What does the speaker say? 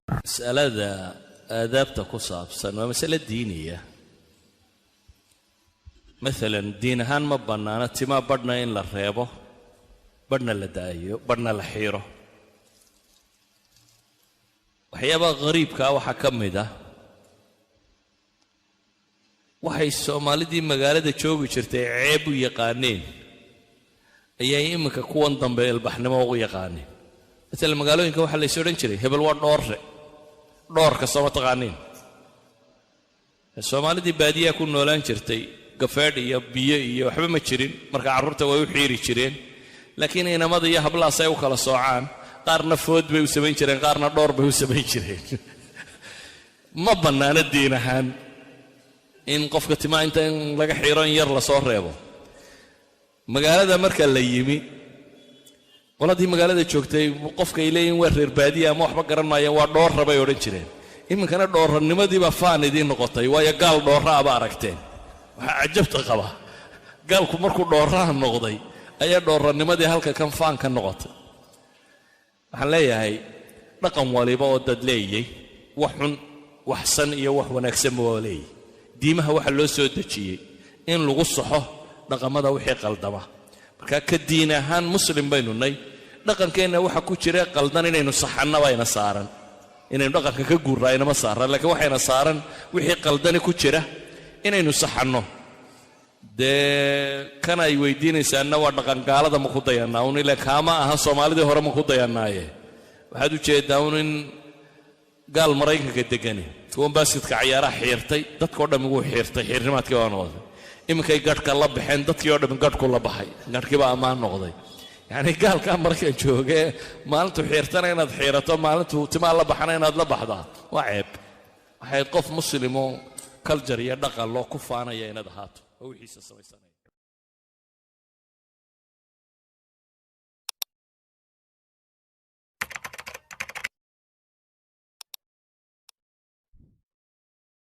Masalada aadaabta ku saabsan waa masale diiniya. Maalan, diin ahaan ma bannaano timaa badhna in la reebo, badhna la daayo, badhna la xiiro. Waxyaabaha khariibkaa waxaa ka mid ah waxay Soomaalidii magaalada joogi jirtay ceeb u yaqaaneen ayay iminka kuwan dambe ilbaxnimo ugu yaqaaneen. Maalan, magaalooyinka waxaa lays odhan jiray, "Hebel waa dhoorre." Dhoorka sooma taqaaniin? Soomaalidii baadiyaha ku noolaan jirtay gafeedh iyo biyo iyo waxba ma jirin. Marka carruurta way u xiiri jireen, laakiin inamada iyo hablahaas ay u kala soocaan, qaarna food bay u samayn jireen, qaarna dhoor bay u samayn jireen. Ma bannaano diin ahaan in qofka timaa inta in laga xiiro in yar lasoo reebo. Magaalada marka la yimi, qoladii magaalada joogtay qofka ay leeyihin waa reer baadiya ama waxba garan maayeen, "Waa dhoorra," bay odhan jireen. Iminkana dhoorranimadiibaa faan idiin noqotay, waayo gaal dhoorra aba aragteen. Waxaa cajabta qaba, gaalku markuu dhoorraha noqday ayaa dhoorranimadii halka kan faan ka noqotay. Waxaan leeyahay, dhaqan waliba oo dad leeyay, wax xun, wax san iyo wax wanaagsanba waa leeyay. Diimaha waxa loo soo dejiyey in lagu saxo dhaqamada wixii qaldama. Marka ka diin ahaan Muslim baynu nay, dhaqankeenna waxa ku jira qaldan inaynu saxanna bayna saaran. Inaynu dhaqanka ka guurraa inama saaran, laakiin waxayna saaran wixii qaldani ku jira inaynu saxanno. Dee kan ay weydiinaysaanna waa dhaqan gaalada ma ku dayannaa un ile kaama aha, Soomaalidii hore ma ku dayannaaye. Waxaad u jeeddaa un in gaal Maraykanka degani kuwan baasketka cayaaraha xiirtay, dadkao dhammi wuu xiirtay, xiirnimaadkii baa noqday. Iminkay gadhka la baxeen, dadkii oo dhammi gadhku la baxay, gadhkii baa ammaan noqday. Yacni gaalkaa Maraykan joogee maalintuu xiirtana inaad xiirato, maalintuu timaa la baxana inaad la baxdaa waa ceeb. Waxayd qof Muslimoo culture iyo dhaqan loo ku faanaya inaad ahaato oo wixiisa samaysanaya.